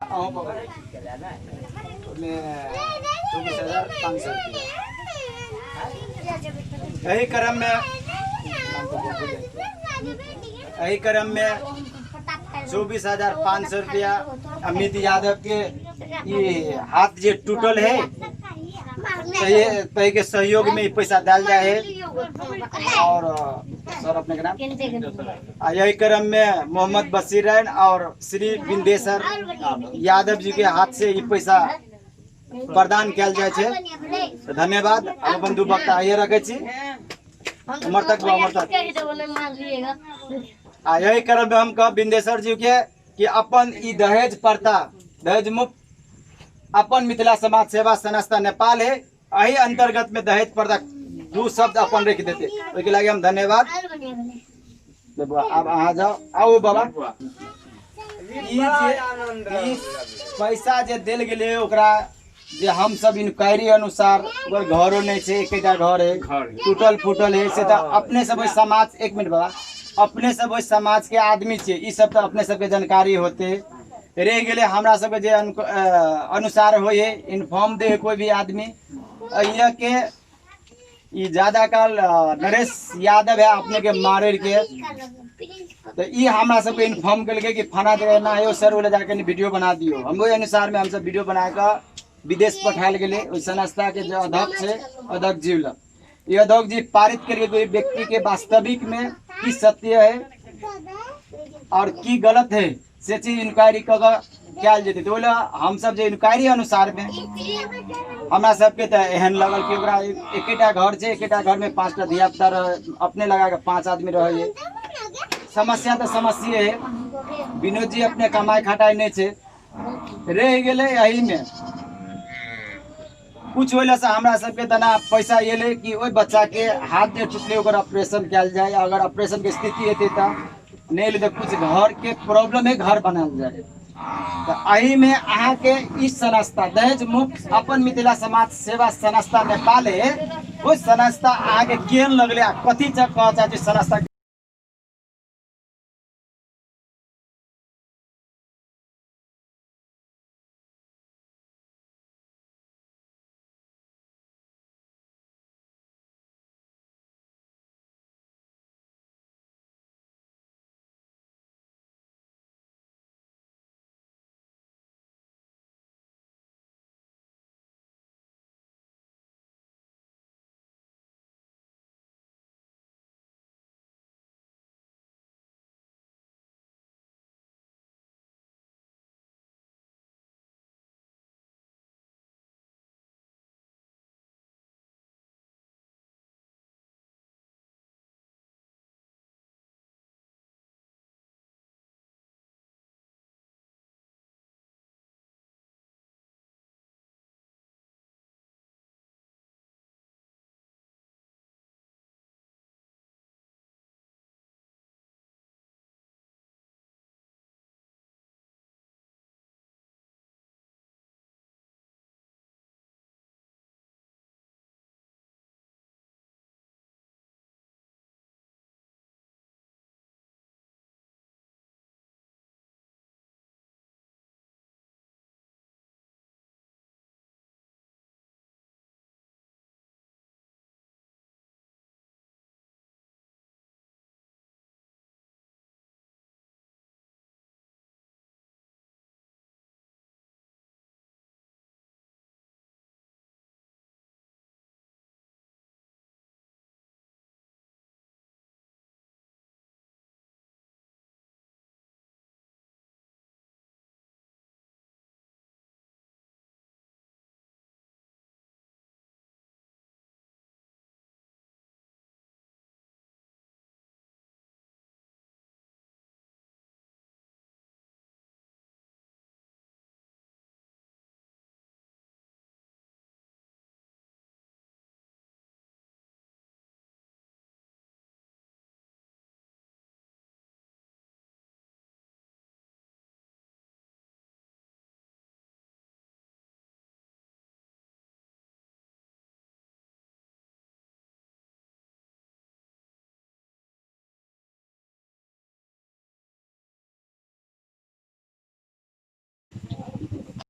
अहूँ पकड़ ओहिमे 24,500 रुपया। एहि क्रममे 24,500 रुपया अमित यादव के ई हाथ जे टूटल है तही के सहयोग में ई पैसा डाल जाए है। और सर अपने के नाम? आ यही क्रम में मोहम्मद बशीर रैन और श्री बिंदेश्वर यादव जी के हाथ से ई पैसा प्रदान कयल जाइ छै। धन्यवाद। अब अपन दू वक्ता आइए रखे छी। उमर तक बा, उमर तक। आ यही क्रम में हम कहब बिंदेश्वर जी के कि अपन ई दहेज प्रथा, दहेज मुक्त अपन मिथिला समाज सेवा संस्था नेपाल है, एही अंतर्गत में दहेज प्रथा दू शब्द अपन रख देते, ओहिके लागे हम धन्यवाद। अब अहाँ जाओ, आओ बाबा। ई जे ई पैसा जे देल गेलै ओकरा जे हम सब इंक्वायरी अनुसार ओकर घरो नहीं छै, एकेटा घर है, टूटल फूटल है, से तऽ अपने सब ओहि समाज, एक मिनट बाबा, अपने सब ओहि समाज के आदमी छियै, ई सब तऽ अपने सबके जानकारी होते रहि गेलै। हमरा सबके जे अनुसार होइ है इन्फॉर्म दे है कोई भी आदमी। यह के ई ज्यादा काल नरेश यादव है अपने के मारे के, तो ई हमरा सबके इन्फॉर्म केलकै कि फना जगह ना है सर, बोले जाके वीडियो बना दियो। हम ओहि अनुसार में हमसब वीडियो बना कऽ विदेश पठायल गेलै। ओहि संस्था के जे अध्यक्ष है, अध्यक्ष जी लग, ई अध्यक्ष जी पारित केलकै कि ओहि व्यक्ति के वास्तविक में की सत्य है और की गलत है से चीज इंक्वायरी कऽ कऽ कयल जेतै। तऽ ओहि लए हमसब जे इंक्वायरी अनुसार में हमरा सबके तऽ एहन लगल कि ओकरा एकेटा घर छै, एकेटा घर में 5टा धिया पुता रह, अपने लगा के 5 आदमी रहै। समस्या तऽ समस्ये है। विनोद जी अपने कमाइ खटाइ नहि छै, रहि गेलै एहिमे कुछ। ओहि लए हमरा सबके तेना पैसा एलै कि ओहि बच्चा के हाथ जे टूटलै ओकर ऑपरेशन कयल जाय, अगर ऑपरेशन के स्थिति हेतै तऽ नहि एलै तऽ कुछ घर के प्रॉब्लम है, घर बनायल जाय। तऽ एहिमे अहाँके ई संस्था दहेज मुक्त अपन मिथिला समाज सेवा संस्था नेपाल है, ओहि संस्था अहाँके केहन लगलै आ कथी कह चाहै छी संस्था?